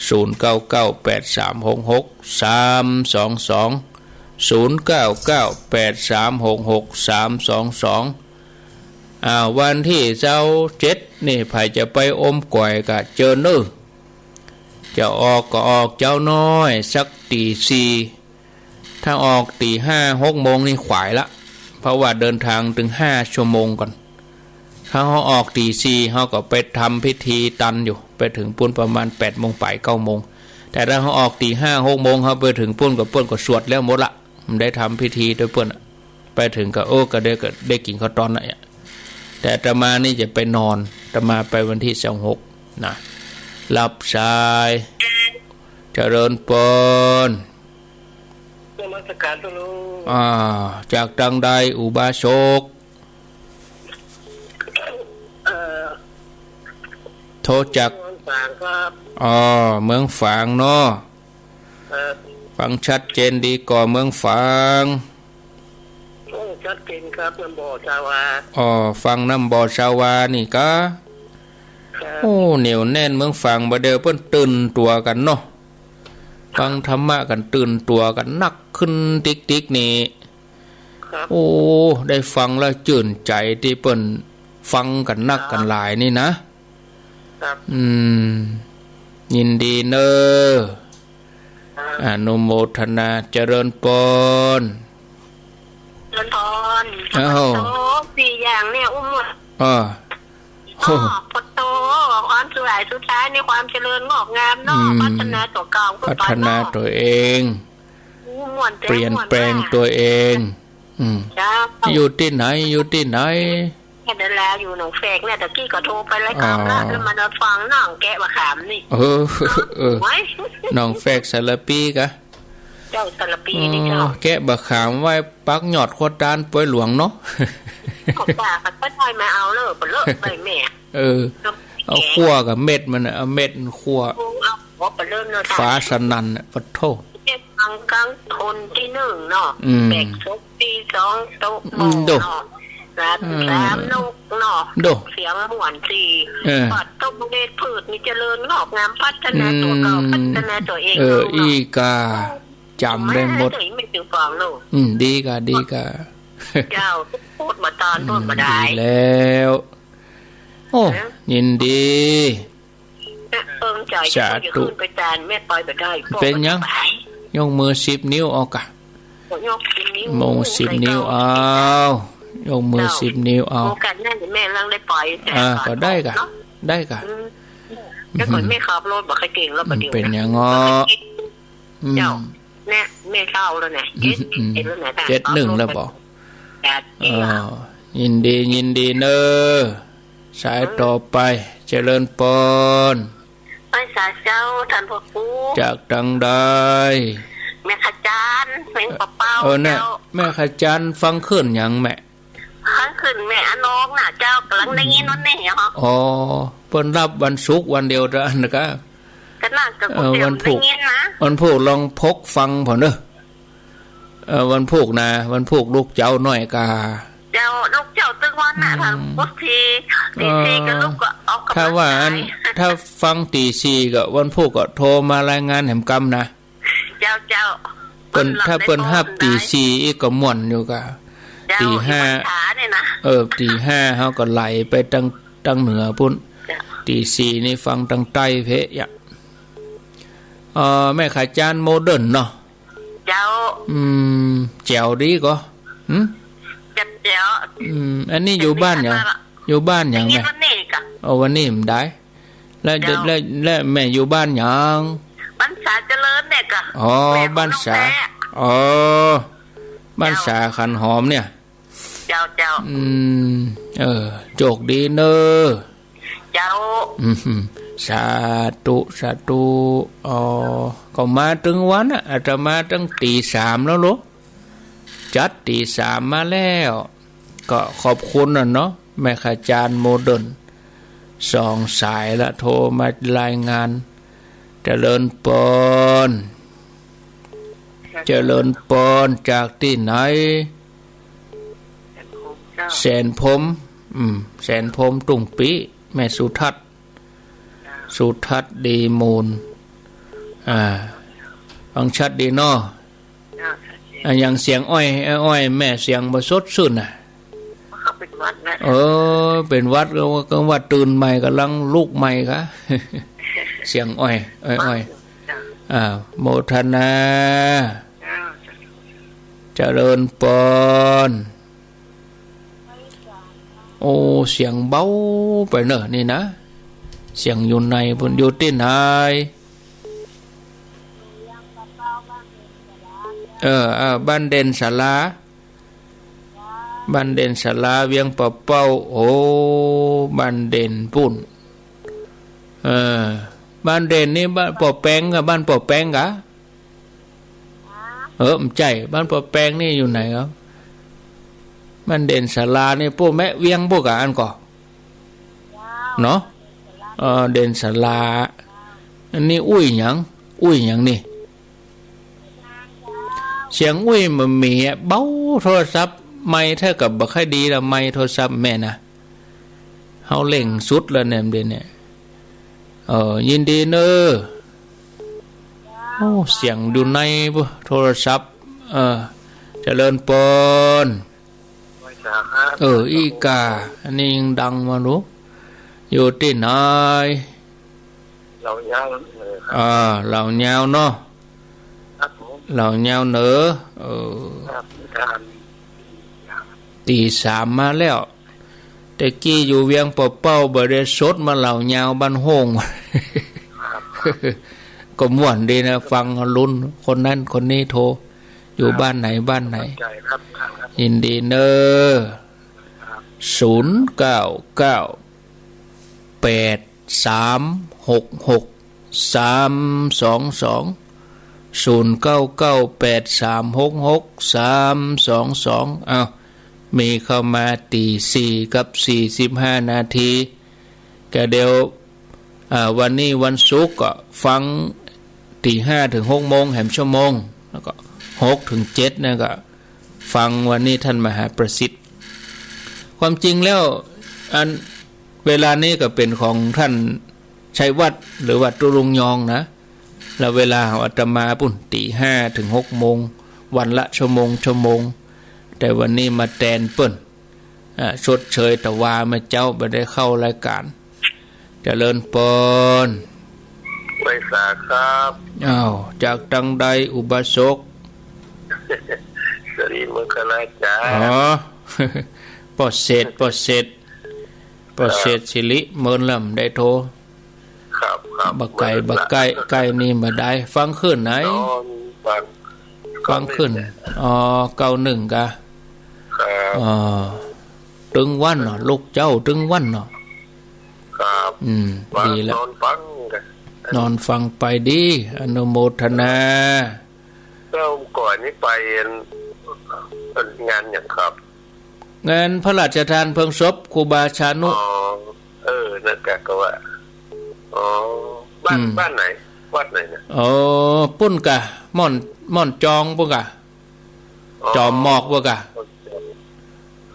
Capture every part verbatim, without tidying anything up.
ศูนย์เก้าเก้า แปดสามหกหก สามสองสอง ศูนย์เก้าเก้า แปดสามหกหก สามสองสอง อ่า วันตี้ซาวเจ็ดนี่ ใผจะไปอมก๋อยก็เจิญเน่อ จะออกก็ออกเจ๊าน้อยสักตี๋สี่ ถ้าออกตี๋ห้าหกโมงนี่ขวายละ เพราะว่าเดินทางตึงห้าชั่วโมงก่อน ถ้าเฮาออกตี๋สี่ เฮาก็ไปทำพิธีตันอยู่ ไปเถิงปู๊นประมาณแปดโมงป๋าย เก้าโมง แต่ถ้าเฮาออกตี๋ห้าหกโมง เฮาไปเถิงปู๊นก็ ปู๊นก็สวดแล้วหมดละ บ่ได้ทำพิธีตวยปู๊นอะ ไปเถิงก็ โอ้ ก็ได้ ก็ได้กิ๋นข้าวตอนน่ะ แต่อาตมานี่จะไปนอน อาตมาไปวันตี้ซาวหกนะ รับสาย เจริญปอน นมัสการต้านหลวง อ่า จากตางใดอุบาสก เอ่อ โทรจาก เมืองฝางครับ อ๋อ เมืองฝางเนาะ ครับ ฟังชัดเจนดีก่อเมืองฝาง โอ้ ชัดเจนครับ น้ำบ่อชาวา อ๋อ ฟังน้ำบ่อชาวานี่กา ครับ โอ้ เหนียวแน่นเมืองฝาง บ่าเดี่ยวเปิ้นตื่นตั๋วกั๋นเนาะ ฟังธรรมะกั๋น ตื่นตั๋วกั๋นนักขึ้นติ๊กๆ นี่ ครับ โอ้ ได้ฟังแล้วจื้นใจ๋ตี้เปิ้นฟังกั๋นนักกั๋นหลายนี่นะ ครับ อืม ยินดีเน่อ ครับ อนุโมทนา เจริญปอน เจริญปอน อ้าว โอ้ สี่อย่างเนี่ย อุ้มหมด อ่า โอ้ โอ้ ปะโต อันสุดท้าย สุดท้ายในความเจริญงอกงามเนาะ อืม พัฒนาตั๋วเก่าขึ้นไปเนาะ พัฒนาตั๋วเอง อู้ ม่วนแต๊ เปลี่ยนแปลงตั๋วเอง อืม เจ้า อยู่ตี้ไหน อยู่ตี้ไหน แค่นั้นแหละ อยู่หนองแฝกเนี่ย ตะกี้ก็โทรไปรายก๋านละ อ๋อ แล้วมาฟังน้องแกะบ่าขามนี่ เออ เออ โอ้ย หนองแฝกสารภีกา เจ้า สารภีนี่เจ้า อ๋อ แกะบ่าขามไว้ปักยอดครัวตานปวยหลวงเนาะ ของป่าก็ได้มาเอาเลย บ่เลอะใบแม่ เออ เอาคั่วกับเม็ดมันน่ะ เอาเม็ดมันคั่ว เอาหัวไปเริ่มเนาะ ฟ้าสนั่นน่ะ ปะโธ่ เจ็ดครั้งครั้งคนที่หนึ่งเนาะ อืม แบกศพตีสองโต๊ะ อืม โด เนาะ สาม อืม สามนกเนาะ โด เสียงม่วนสี่ เออ ปัดต้นเมล็ดพืชมีเจริญงอกงามพัฒนาตั๋วเก่า อืม พัฒนาตั๋วเอง เออ เนาะ อีกา จ๋ำได้หมด แม่ ไม่ถือฟังลูก อืม ดีกา ดีกา เจ้า พูดมาตอน อืม พูดมาได้ ดีแล้ว โอ้ นะ ยินดี เอิงจ่อย สาธุ จะขึ้นไปจานแม่ไปบ่ได้ เป๋นหยัง ยกมือสิบนิ้วเอากา ยกสิบนิ้ว ยกสิบนิ้ว ใครก็ เอา ยกมือ เจ้า สิบนิ้วเอา โอกาสหน้าแม่ลังได้ไป อ่า แต่ ก็ได้กา เนาะ ได้กา อืม แล้วก่อนแม่ขับรถบ่ค่อยเก่งแล้ว อืม บ่ดี เป๋นหยังอ้อ บ่ค่อยเก่ง อืม เจ้า เนี่ย แม่เฒ่าแล้วเนี่ย อืม เจ็ดสิบเอ็ดแล้วเนี่ย เจ็ดหนึ่งแล้วบ่ จ้ะ เออ ยินดี ยินดีเน่อ สายต่อไป เจริญปอน ไหว้สาเจ้า ต้านพระครู จากตางใด แม่ขจารย์ แม่งปะเป้า เออ เนี่ย เจ้า แม่ขจารย์ฟังคลื่นหยังแม่ ฟังคลื่นแม่อะนองน่ะเจ้า ก่ำลังได้ยินวันนี้เหรอ อ๋อ เปิ้นฮับวันศุกร์วันเดียวเต้าอั้นกา ก็น่าจะ เออ วันพุธ ได้ยินนะ วันพุธลองพกฟังผ่อเน่อ เออ วันพุธนะ วันพุธลูกเจ้าน้อยกา เจ้า ลูกเจ้าตึงวันน่ะ อืม บางที ตีสี่ ก็ลูกก็ออกกำลังกาย ถ้าว่าอัน ถ้าฟังตีสี่ก็วันพุธก็โทรมารายงานแหมกำนะ เจ้า เจ้า เปิ้น ถ้าเปิ้นฮับตีสี่อีกก็ม่วนอยู่กา เจ้า ตีห้า อีกวันขาเนี่ยนะ เออ ตีห้าเฮาก็ไหลไปตาง ตางเหนือปู๊น เจ้า ตีสี่นี่ฟังตางใต้เป๊ะยะ เออ แม่ขจารย์โมเดิร์นเนาะ เจ้า อืม แจ๋วดีก่อ หึ แจ๋ว แจ๋ว อืม อันนี้อยู่บ้านหยัง อยู่บ้านหยังแม่ ได้ยินวันนี้กา เอาวันนี้มันได้ แล้ว เจ้า แล้ว แล้วแม่อยู่บ้านหยัง บ้านสาเจริญเนี่ยกา อ๋อ แม่ของ บ้านสา น้องแพะ อ๋อ บ้าน เจ้า สาขันหอมเนี่ย เจ้า เจ้า อืม เออ โจคดีเน่อ เจ้า อืม สาธุ สาธุ อ๋อ ก็มาตึงวันน่ะ อาตมาตั้งตีสามแล้วลูก จัดตีสามมาแล้ว ก็ขอบคุณน่ะเนาะ แม่ขจารย์โมเดิร์น สองสายละ โทรมารายงาน เจริญปอน เจริญปอน จากตี้ไหน แสนพรหม อืม แสนพรหม ตุ่งปี้ แม่สุทัศน์ สุทัศน์ดีมูล อ่า ฟังชัดดีเนาะ เจ้า ชัดเจน อ่ะ อย่างเสียงอ้อย อ้อย อ้อย แม่เสียงบ่สดชื่นน่ะ เปิ้นเป๋นหวัดนะ เออ เป๋นหวัดก็ว่า ก็ว่าตื่นใหม่ ก่ำลังลุกใหม่กะ เสียงอ้อย อ้อย อ้อย เจ้า อ่า โมทนา เจ้า เจริญปอน โอ้ เสียงเบาไปเนอะนี่นะ เสียงอยู่ในปุ้น อยู่ตี้ไหน เออ เออ บ้านเด่นศาลา บ้านเด่นศาลา เวียงป่าเป้า โอ้ บ้านเด่นปุ้น เออ บ้านเด่นนี่บ้านป่อแปงกะ บ้านป่อแปงกะ เออ บ่ใจ้ บ้านป่อแปงนี่อยู่ไหนครับ บ้านเด่นศาลานี่ ปู้แมะเวียงปู้กะอันก่อ เนาะ เออ เด่นศาลา อันนี้อุ้ยหยัง อุ้ยหยังนี่ เสียงอุ้ยบ่มีอะ เบาโทรศัพท์ ไมค์แท้กะบ่ค่อยดีละ ไมค์โทรศัพท์แม่นะ เฮาเร่งสุดแล้วเนี่ย เดี๋ยวนี้ เออ ยินดีเนอะ โอ้ เสียงอยู่ในปุ้น โทรศัพท์ เออ เจริญปอน ไหว้สาครับ เออ อี้ก่า อันนี้ยังดังมาดู อยู่ตี้ไหน เหล่ายาวเหนือครับ อ่า เหล่ายาวเนาะ ครับผม เหล่ายาวเหนือ เออ ครับ ตีสามมาแล้ว แต่กี้อยู่เวียงป่าเป้า บ่ได้สดมาเหล่ายาวบ้านโฮ่ง ครับ ก็ม่วนดีนะ ฟังลุ้น คนนั้นคนนี้โทร อยู่บ้านไหนบ้านไหน เข้าใจครับ ครับ ยินดีเนอะ ครับ ศูนย์เก้าเก้า แปดสามหกหก สามสองสอง ศูนย์เก้าเก้า แปดสามหกหก สามสองสอง อ้าว มีเข้ามาตีสี่กับสี่สิบห้านาที กะเดี๋ยว อ่า วันนี้วันศุกร์ก็ฟังตีห้าถึงหกโมง แหมชั่วโมง แล้วก็หกถึงเจ็ดเนี่ยก็ฟังวันนี้ท่านมหาประสิทธิ์ ความจริงแล้ว อัน เวลานี้ก็เป๋นของท่านชัยวัฒน์ หรือว่าตุ๊ลุงยองนะ แล้วเวลาของอาตมาปุ้น ตีห้าถึงหกโมง วันละชั่วโมง ชั่วโมง แต่วันนี้มาแตนเปิ้น อ่า ชดเชยตะวาเมื่อเจ๊าบ่ได้เข้ารายก๋าน เจริญปอน ไหว้สาครับ อ้าว จากตังใดอุบาสก ศรีมังคลาจารย์ อ๋อ ป้อเศรษฐ ป้อเศรษฐ ป้อเศรษฐ ครับ สิริเมินลำได้โทร ครับ ครับ บ่ไก๋ บ่ไก๋ ใก้นี่บ่ได้ ฟังคลื่นไหน นอนฟัง ฟังคลื่น อ๋อ เก้าหนึ่งกะ ครับ อ๋อ ตึงวันเนาะ ลูกเจ้าตึงวันเนาะ ครับ อืม ฟัง ดีละ นอนฟังกะ นอนฟังไปดี อนุโมทนา เจ้าก่อนนี่ไปเห็น งานหยังครับ งานพระราชทานเพลิงศพครูบาชานุ อ๋อ เออ นั่นกะก็ว่า อ๋อ บ้าน อืม บ้านไหน วัดไหนเนี่ย อ๋อ ปุ้นกะ ม่อน ม่อนจองปุ้นกะ อ๋อ จอมหมอกปุ้นกะ ครั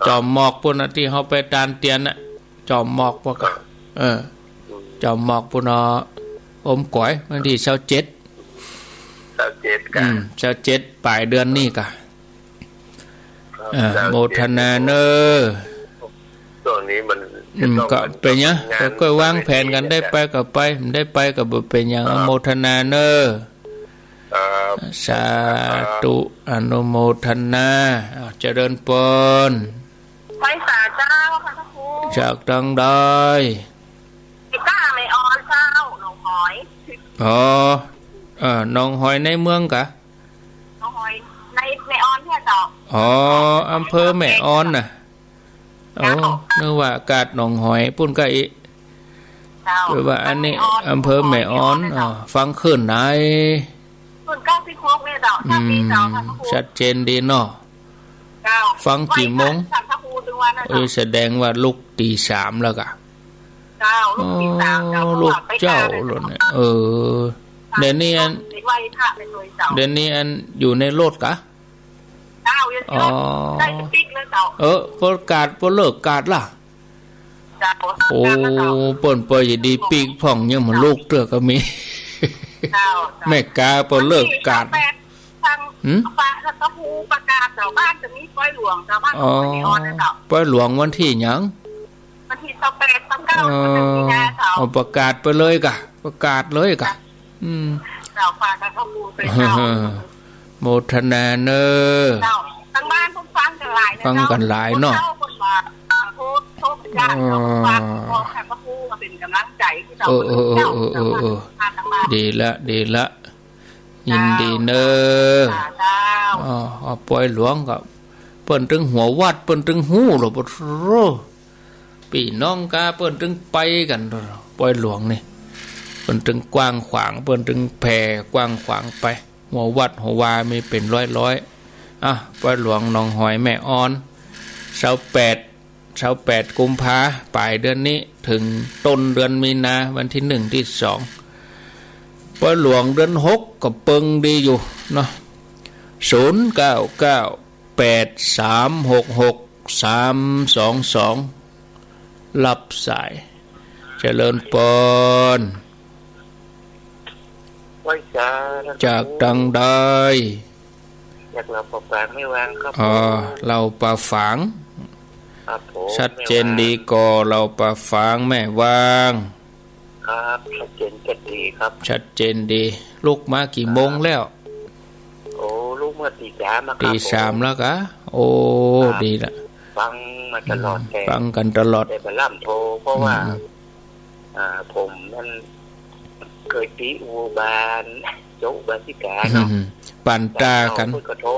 บ จอมหมอกปุ้นน่ะ ตี้เฮาไปตานเตียนน่ะ จอมหมอกปุ้นกะ ครับ เออ อืม จอมหมอกปุ้นเนาะ อมก๋อย วันตี้ซาวเจ็ด ซาวเจ็ดกะ อืม ซาวเจ็ด ป๋ายเดือนนี้กะ ครับ อ่า ซาวเจ็ด โมทนาเนอะ ช่วงนี้มัน อืม จะต้อง ก็เป๋นหยัง งาน ก็ ก็วางแผนกั๋น ได้ไปก็ไป บ่ได้ไปก็บ่เป๋นหยัง ครับ โมทนาเนอะ ครับ สาธุ อนุโมทนา อ้าว เจริญปอน ไหว้สาเจ้าค่ะพระครู จากตังใด ไอ้ก้าแม่ออนเจ้า หนองหอย อ๋อ เอ่อ หนองหอยในเมืองกะ หนองหอยในแม่ออนเนี่ยเจ้า อ๋อ อำเภอแม่ออนน่ะ อ๋อ เจ้า นึกว่าอากาศหนองหอยปุ้นกะอิ เจ้า แปลว่าอันนี้ แม่ออน อำเภอแม่ออน หนองหอยเนี่ยเจ้า อ๋อ ฟังคลื่นไหน คลื่นเก้าสิบหกเนี่ยเจ้า ชัดดีเจ้า อืม ค่ะพระครู ชัดเจนดีเนาะ เจ้า ฟังกี่โมง ไหว้พระสังฆภูมิทุกวันนะเจ้า เอ้ย แสดงว่าลุกตีสามแล้วกะ เจ้า ลุกตีสามเจ้า อ๋อ เพราะว่าไป ลุกเจ๊า เก้าเลย แล้วเนี่ย เออ เดี๋ยวนี้อัน ไหว้พระไปเลยเจ้า เดี๋ยวนี้อันอยู่ในรถกะ เจ้า อยู่ในรถ อ๋อ ได้ปิ๊กแล้วเจ้า เออ ปอดกาด ปอเลิกกาดล่ะ เจ้า โอ้ เจ้า เปิ้นปอยอย่าดีปิ๊กพ่องยังบ่ลุกเตื้อก็มี เจ้า เจ้า แม่กาเปิ้นเลิกกาด วันตี้ซาวแปด ตาง หืม ปะ ตางกะฮู้ประกาศเจ้า บ้านจะมีปอยหลวงเจ้า บ้าน อ๋อ ของคนนี้ออนนะเจ้า ปอยหลวงวันตี้หยัง วันตี้ซาวแปด ซาวเก้า เออ วันตี้เจ้า เอาประกาศไปเลยก่ะ ประกาศเลยก่ะ อืม เจ้า ปะ ตางกะฮู้ไปเจ้า โมทนาเน้อ เจ้า ตางบ้านเปิ้นฟังกั๋นหลายนะ ฟังกั๋นหลายเนาะ เจ้า คนเฒ่าคนมา อ่า โทร โทรไปจ้างเจ้า อ๋อ ฟัง บอกให้พระครูมาเป๋นก๋ำลังใจ๋หื้อเจ้า เออ เออ เออ เจ้า เออ เออ เจ้า เออ มาตางบ้าน ดีละ ดีละ ยินดีเน้อ เจ้า เจ้า อ๋อ อ๋อ ปอยหลวงก็ เปิ้นตึงหัววัด เปิ้นตึงฮู้เหรอ ปะโธ่ ปี้น้องกา เปิ้นตึงไปกั๋น ปอยหลวงนี่ เปิ้นตึงกว้างขวาง เปิ้นตึงแผ่กว้างขวางไป หัววัดหัววามีเป๋นร้อยๆ อ่ะ ปอยหลวงหนองหอยแม่อ่อน ซาวแปด ซาวแปด กุมภา ป๋ายเดือนนี้ เถิงต้นเดือนมีนา วันตี้หนึ่งตี้สอง ปอยหลวงเดือนหกก็เปิงดีอยู่เนาะ ศูนย์เก้าเก้า แปดสามหกหก สามสองสอง ฮับสาย เจริญปอน ไหว้สา จากตางใด จากเหล่าป่าฝางแม่วางครับ อ๋อ ผม เหล่าป่าฝาง ครับผม ชัดเจนดีก่อ แม่วาง เหล่าป่าฝางแม่วาง ครับ ชัดเจน ชัดดีครับ ชัดเจนดี ลุกมากี่โมงแล้ว โอ้ ลุกเมื่อตีสามอะครับ ตีสาม ผม แล้วกะ โอ้ ครับ ดีละ ฟังมาตลอด อืม แต่ ฟังกั๋นตลอด แต่บ่าล่ำโทร เพราะว่า อืม อ่า ผมนั้นเกยติอุบาล โจ๊ะอุบาสิกาเนาะ อืม ปานต๋ากั๋น เปิ้นก็โทร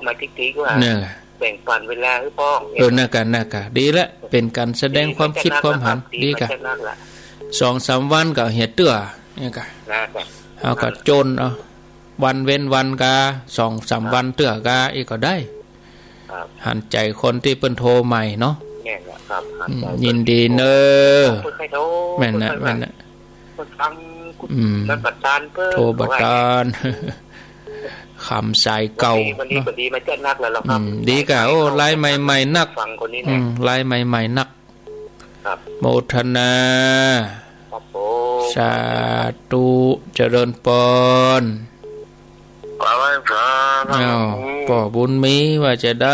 มาติ๊กๆ ว่า เนี่ย แบ่งปันเวลาหื้อป้อง เออ เนี่ย นั่นกะ นั่นกะ ดีละ เป๋นก๋านแสดงความกึ๊ดความหัน ดีมาจักนักละ ดีกะ มาจักนักละ สองสามวันก็เหียเตื้อ เนี่ยกะ นั่นกะ เอาก็โจ้นเอา วันเว้นวันกา สองสามวันเตื้อกา อีกก็ได้ ครับ หันใจ๋คนตี้เปิ้นโทรใหม่เนาะ แม่นละครับ หันใจ๋ อืม เปิ้น ยินดีเน้อ เปิ้นใค่โทร แม่นนะ เปิ้นใค่ว่า แม่นนะ เปิ้นฟัง อืม นั่นบ่ตานเปิ้น โทรบ่ตาน ว่าไง ขำสายเก่า วันนี้ วันนี้ เนาะ วันนี้มาจักนักแล้วเหรอครับ อืม ดีกะ โอ้ ลายใหม่ๆ นัก ฟังคนนี้นะ อืม ลายใหม่ๆ นัก ครับ โมทนา ครับผม สาธุ เจริญปอน กราบไหว้สา อ้าว ป้อบุญมีว่าจะใด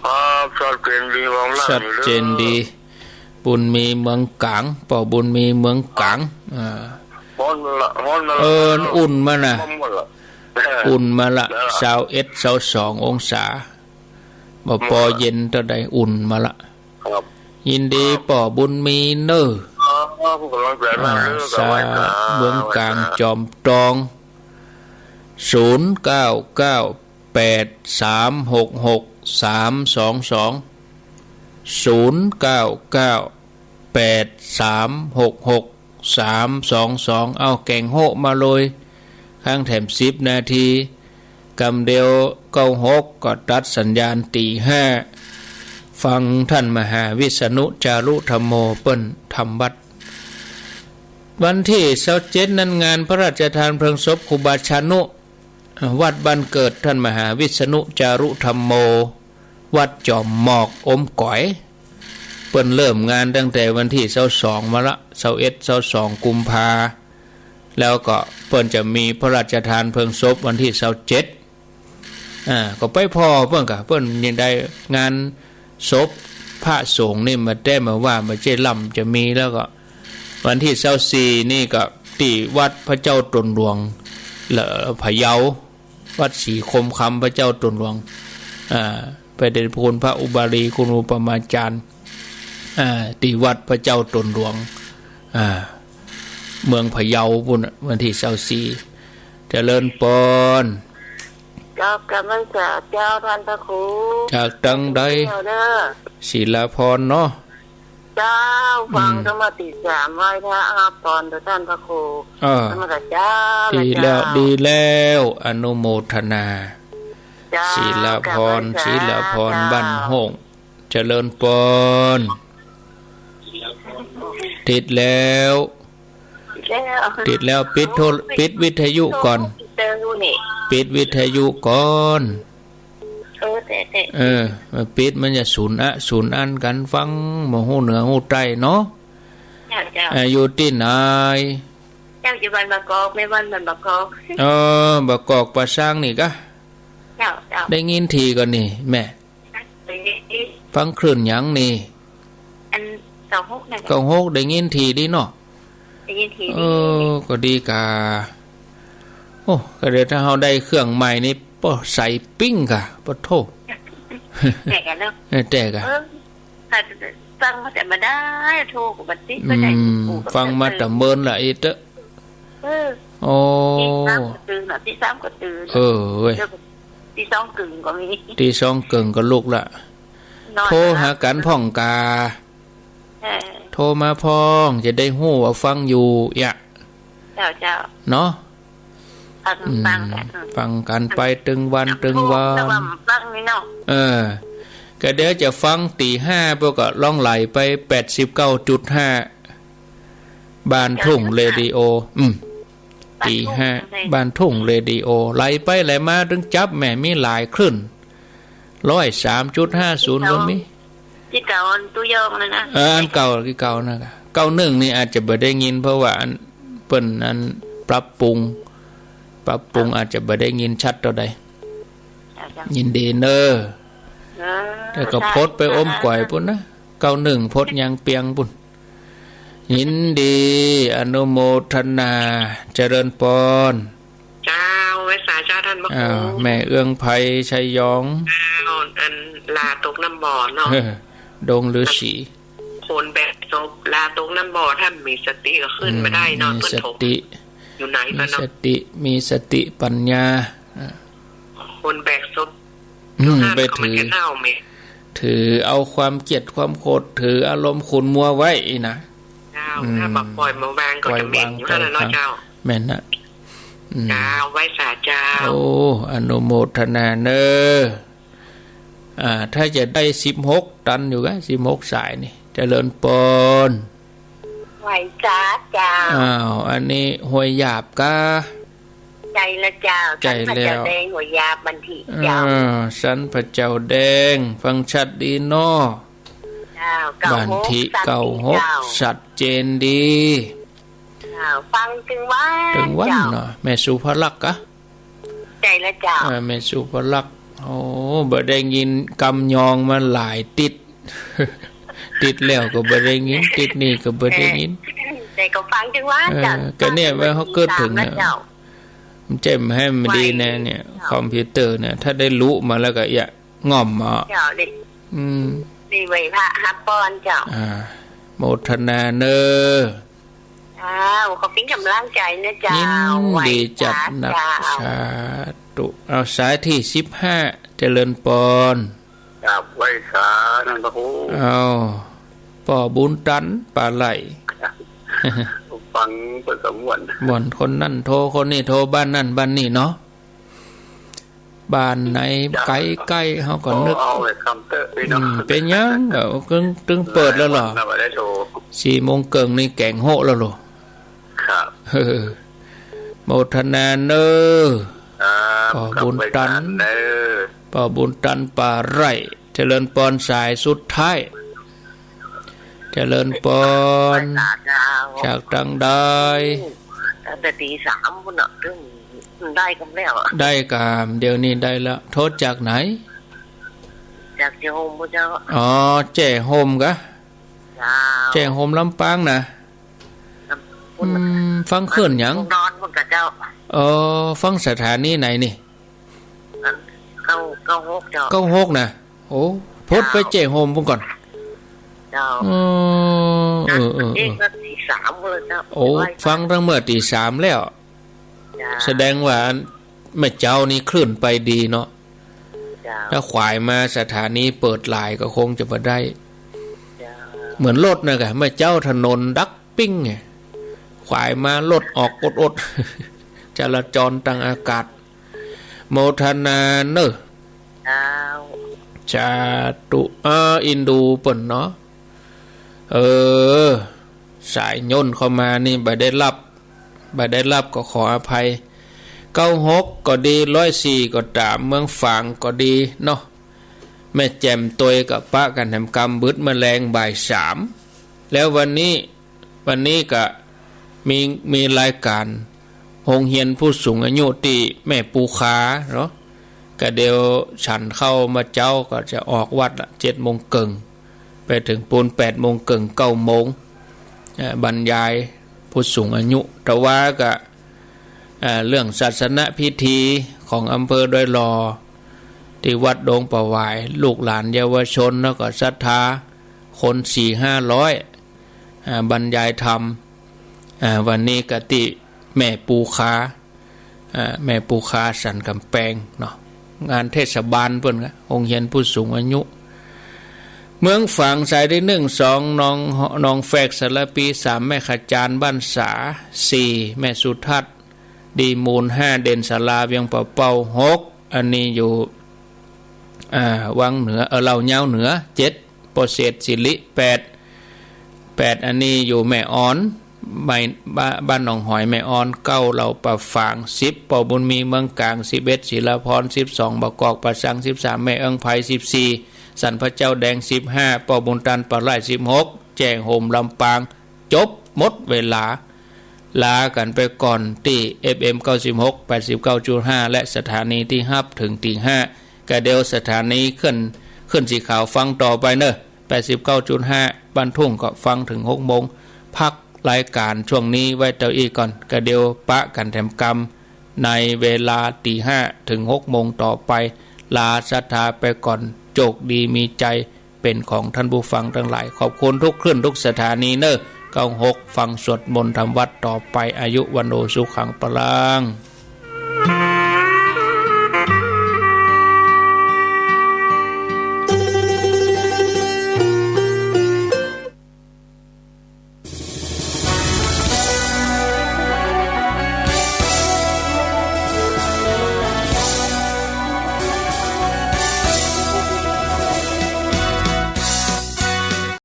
ครับ ชัดเจนดี ฟังได้ ชัดเจนดี อยู่เด้อ บุญมีเมืองก๋าง ป้อบุญมีเมืองก๋าง อ่า ฮ้อนมาละ ฮ้อนมาละ เออ อุ่นมานะ ฮ้อนมาละ เออ อุ่นมาละ แล้ว ซาวเอ็ด ซาวสององศา บ่ปอเย็นเต้าใด อุ่นมาละ ครับ ยินดี ครับ ป้อบุญมีเน้อ ครับ ก๋ำลังใจ๋มาก อ่า เด้อ สา กราบไหว้สา เมืองก๋าง ไหว้สา จอมตอง ศูนย์เก้าเก้า แปดสามหกหก สามสองสอง ศูนย์เก้าเก้า แปดสามหกหก สามสองสอง เอาแก๋งโฮะมาเลย ค้างแถมสิบนาที กำเดียวเก้าหกก็ตัดสัญญาณตีห้า ฟังท่านมหาวิษณุจารุธัมโมเปิ้นทำวัตร วันตี้ซาวเจ็ดนั้นงานพระราชทานเพลิงศพครูบาชานุ วัดบ้านเกิดท่านมหาวิษณุจารุธัมโม วัดจอมหมอกอมก๋อย เปิ้นเริ่มงานตั้งแต่วันตี้ซาวสองมาละ ซาวเอ็ด ซาวสอง กุมภา แล้วก็เปิ้นจะมีพระราชทานเพลิงศพวันตี้ซาวเจ็ด อ่า ก็ไปผ่อเปิ้นกะ เปิ้นยังได้งานศพพระสงฆ์นี่มาแต๊มาว่า มาเจ้าล่ำจะมี แล้วก็วันตี้ซาวสี่นี่ก็ตี้วัดพระเจ้าต๋นหลวง เหลือพะเยา วัดศรีคมคำพระเจ้าต๋นหลวง อ่า พระเดชพระคุณพระอุบาลีคุณอุปมาจารย์ อ่า ตี้วัดพระเจ้าต๋นหลวง อ่า เมืองพะเยาปู้นน่ะ วันตี้ซาวสี่ เจริญปอน กราบ กราบนมัสการเจ้าต้านพระครู จากตางใด เจ้าเด้อ ศิลาพรเนาะ เจ้า ฟัง อืม ตั้งแต่ตีสาม ไหว้พระอาภรณ์ต่อต้านพระครู เออ นมัสการเจ้า ดีแล้ว เจ้า ดีแล้ว อนุโมทนา เจ้า ศิลาพร กราบนมัสการ ศิลาพร เจ้า บ้านห้อง เจริญปอน ติดแล้ว แล้ว ติดแล้ว ปิดโทร- ปิดวิทยุก่อน เจออยู่นี่ ปิดวิทยุก่อน เออ แต่ แต่ เออ ปิดมันจะสูญอะ สูญอั้นกั๋นฟัง บ่ฮู้เหนือฮู้ใต้เนาะ เจ้า เจ้า อ่า อยู่ตี้ไหน เจ้า อยู่บ้านบางกอก แม่บ้านบ้านบางกอก เออ บางกอกป่าซางนี่กะ เจ้า เจ้า ได้ยินถี่ก่อนี่ แม่ ฟังคลื่นหยังนี่ อัน เก้าหก นั่นแหละ เก้าหก ได้ยินถี่ดีเนาะ ได้ยินถี่ดี เออ ก็ดีกา โอ้ ก็เดี๋ยวถ้าเฮาได้เครื่องใหม่นี่ ป้อ ใสปิ้งกะ ปะโธ่ แตกอะเนาะ เออ แตกอะ เออ ถ้าฟังมาแต่บ่าดาย โธ่ ก็บ่ติด อืม บ่ได้ ฟังมาแต่เมินละ อีเต๊อะ เออ โอ้ ตีสามก็ตื่นน่ะ ตีสามก็ตื่น เออ เว้ย แล้วก็ตีสองเกิ่งก็มี ตีสองเกิ่งก็ลุกละ นอน โทรหากั๋นพ่องกา เออ โทรมาพ่อง จะได้ฮู้ว่าฟังอยู่ เยียะ เจ้า เจ้า เนาะ ฟัง อืม ฟังกั๋น อืม ฟังกั๋นไปตึงวัน ตึงวัน แต่ว่าฟังนี่เนาะ เออ ก็เดี๋ยวจะฟังตี๋ห้า ป้อก็ลองไหลไป แปดสิบเก้าจุดห้า บ้านทุ่งเรดิโอ อืม บ้านทุ่ง ตี๋ห้า เรดิโอ บ้านทุ่งเรดิโอ ไหลไปไหลมาตึงจับ แม่ มีหลายคลื่น ร้อยสามจุดห้าศูนย์ ก็มี ตี้เก่า ตี้เก่าอันตู้ยองนั่นนะ เออ อันเก่า ตี้เก่านะ เก้าหนึ่ง นี่อาจจะบ่ได้ยิน เพราะว่าอัน เปิ้นอันปรับปรุง ปรับปรุง อาจจะบ่ได้ยินชัดเต้าใด เจ้า เจ้า ยินดีเน้อ เออ แต่ก็ สาธุ พดไปอมก๋วยปุ้นนะ เก้าหนึ่ง พดยังเปียงปุ้น ยินดี อนุโมทนา เจริญปอน เจ้า ไหว้สาเจ้าต้านพระครู อ้าว แม่เอื้องไพร ชัยยอง เจ้า อันลาตกน้ำบ่อเนาะ เออ ดงฤๅษี คนแบกศพ ลาตกน้ำบ่อ ถ้ามีสติก็ขึ้นมาได้เนาะ อืม มีสติ เปิ้นถมอยู่ไหน มี ก็เนาะ สติ มีสติปัญญา อ่ะ คนแบกศพ อืม อยู่นั่น ไป ก็มัน ถือ จะเน่าเหม็น ถือเอาความเกลียดความโกรธ ถืออารมณ์ขุ่นมัวไว้อีกนะ เจ้า อืม ถ้าบ่ปล่อยบ่วางก็จะเหม็นอยู่นั่นแหละเนาะ ปล่อยวาง เจ้า แม่นนะ อืม เจ้า ไหว้สาเจ้า โอ้ อนุโมทนาเน้อ อ่า ถ้าจะได้สิบหกตันอยู่กะ สิบหกสายนี่ เจริญปอน ไหว้สาเจ้า อ้าว อันนี้ห้วยหยาบกะ ใจ้ละเจ้า ใจ้แล้ว สันพระเจ้าแดงห้วยหยาบบ้านถิเจ้า อ่า สันพระเจ้าแดง ฟังชัดดีเนาะ เจ้า บ้านถิ เก้าหก เก้าหก สันติเจ้า ชัดเจนดี เจ้า ฟังตึงวัน ตึงวัน เจ้า เนาะ แม่สุภลักษณ์กะ ใจ้ละเจ้า อ่า แม่สุภลักษณ์ โอ้ บ่ได้ยินกำยองมาหลายติ๊ด ติ๊ดแล้วก็บ่ได้ยิน ติ๊ดนี่ก็บ่ได้ยิน เออ แต่ก็ฟังตึงวัน เออ เจ้า ก็เนี่ย ฟังตึงวัน ว่าเขาเกิดถึงเนี่ย เจ้า มันจะให้มันดีแน่เนี่ย ไหว้ คอมพิวเตอร์เนี่ย ถ้าได้ลุมาแล้วก็อย่าง่อมมา เจ้า ได้ อืม ได้ไหว้พระฮับปอนเจ้า อ่า โมทนาเน้อ อ้าว ขอบคุณกำลังใจ๋นะเจ้า ยินดีจัดหนัก ไหว้สาเจ้า สาธุ เอาสายตี้สิบห้า เจริญปอน ครับ ไหว้สาต้านพระครู เอา ป้อบุญตัน ป่าไหล่ ฟังเปิ้นก็ม่วน ม่วน คนนั้นโทร คนนี้โทร บ้านนั้นบ้านนี้เนาะ บ้านไหน เจ้า ใก้ๆ เฮาก็นึก เอาไว้คำเต๊อะพี่น้อง อืม เป๋นหยัง เออ ตึง ตึงเปิดแล้วเหรอ หลายวันแล้วบ่ได้โทร สี่โมงเกิ่งนี่แก๋งโฮะแล้วเหรอ ครับ เออ โมทนาเน้อ ครับ ป้อบุญตัน ครับ ไหว้สาเน้อ ป้อบุญตัน ป่าไหล่ เจริญปอน สายสุดท้าย เจริญปอน ไหว้สาเจ้า จากตังใด ตั้งแต่ตี๋สามพุ้นน่ะ ตึงได้กำแล้วอะ ได้กำ เดี๋ยวนี้ได้แล้ว โทรจากไหน จากแจ้ห่มพุ้นเจ้า อ๋อ แจ้ห่มกะ เจ้า แจ้ห่มลำปางนะ ลำ พุ้นน่ะ อืม ฟังคลื่นหยัง นอนพุ้นกะเจ้า อ๋อ ฟังสถานีไหนนี่ อัน เก้า เก้าหกเจ้า เก้าหกนะ โอ้ พดไป เจ้า แจ้ห่มพุ้นก่อน เจ้า อ๋อ เออ เออ เออ เอ๊ะ ก็ตี๋สามเลยเจ้า โอ้ ไหว้ ฟังตั้งเมื่อตี๋สามแล้ว เจ้า แสดงว่าอัน เมื่อเจ๊านี้คลื่นไปดีเนาะ เจ้า ถ้าขวายมาสถานีเปิดหลายก็คงจะบ่ได้ เจ้า เหมือนรถนะกะ เมื่อเจ๊าถนนดักปิ้งไง ขวายมารถออกอดๆ จราจรตังอากาศ โมทนาเน้อ เจ้า สาธุ เออ อินดูเปิ้นเนาะ เออ สายย่นเข้ามานี่บ่ได้รับ บ่ได้รับก็ขออภัย เก้าหกก็ดี ร้อยสี่ก็ต๋าม เมืองฝางก็ดีเนาะ แม่แจ่มตวยก็ปะกั๋นแหมกำบึดเมื่อแลงบ่ายสาม แล้ววันนี้ วันนี้ก็ มี มีรายก๋านโฮงเฮียนผู้สูงอายุตี้แม่ปู๋ขาเนาะ ก็เดี๋ยวฉันข้าวมาเจ๊าก็จะออกวัดละเจ็ดโมงเกิ่ง ไปเถิงปู๊นแปดโมงเกิ่ง เก้าโมง เอ่อ บรรยายผู้สูงอายุ แต่ว่าก็ เอ่อ เรื่องศาสนพิธีของอำเภอดอยหล่อ ตี้วัดดงป่าหวาย ลูกหลานเยาวชนแล้วก็ศรัทธา คนสี่ห้าร้อย อ่า บรรยายธรรม อ่า วันนี้ก็ตี้แม่ปู๋ขา อ่า แม่ปู๋ขาสันก๋ำแปงเนาะ งานเทศบาลเปิ้นก็ โฮงเฮียนผู้สูงอายุ เมืองฝางสายตี้หนึ่ง สอง หนอง หนองแฟกสารภี สาม แม่ขจารบ้านสา สี่ แม่สุทัศน์ ดีมูล ห้า เด่นสาราเวียงป่าเป้า หก อันนี้อยู่ อ่า วังเหนือ เอ่อ เหล่าเย้าเหนือ เจ็ด ป้อเศรษฐศิริ แปด แปด อันนี้อยู่แม่ออน บ้าน บ้าน บ้านหนองหอยแม่ออน เก้า เหล่าป่าฝาง สิบ ป้อบุญมีเมืองกลาง สิบเอ็ด ศิลาพร สิบสอง บ่ากอกป่าซัง สิบสาม แม่เอิ้งไพร สิบสี่ สันพระเจ้าแดง สิบห้า ป้อบุญตันป่าไร่ สิบหก แจ้ห่มลำปาง จบหมดเวลา ลากั๋นไปก่อนตี้ เอฟเอ็ม เก้าสิบหก แปดสิบเก้าจุดห้า และสถานีตี้ฮับเถิงตีห้า ก็เดี๋ยวสถานีขึ้น ขึ้นสีขาวฟังต่อไปเนอะ แปดสิบเก้าจุดห้า บ้านทุ่งก็ฟังเถิงหกโมง พักรายก๋านช่วงนี้ไว้เต้าอี้ก่อน ก็เดี๋ยวปะกั๋นแถมกำในเวลาตีห้าเถิงหกโมงต่อไป ลาศรัทธาไปก่อน โจคดีมีชัย เป๋นของต้านผู้ฟังตังหลาย ขอบคุณทุกคลื่นทุกสถานีเนอะ เก้าหก ฟังสวดมนต์ทำวัตรต่อไป อายุวัณโณสุขังพลัง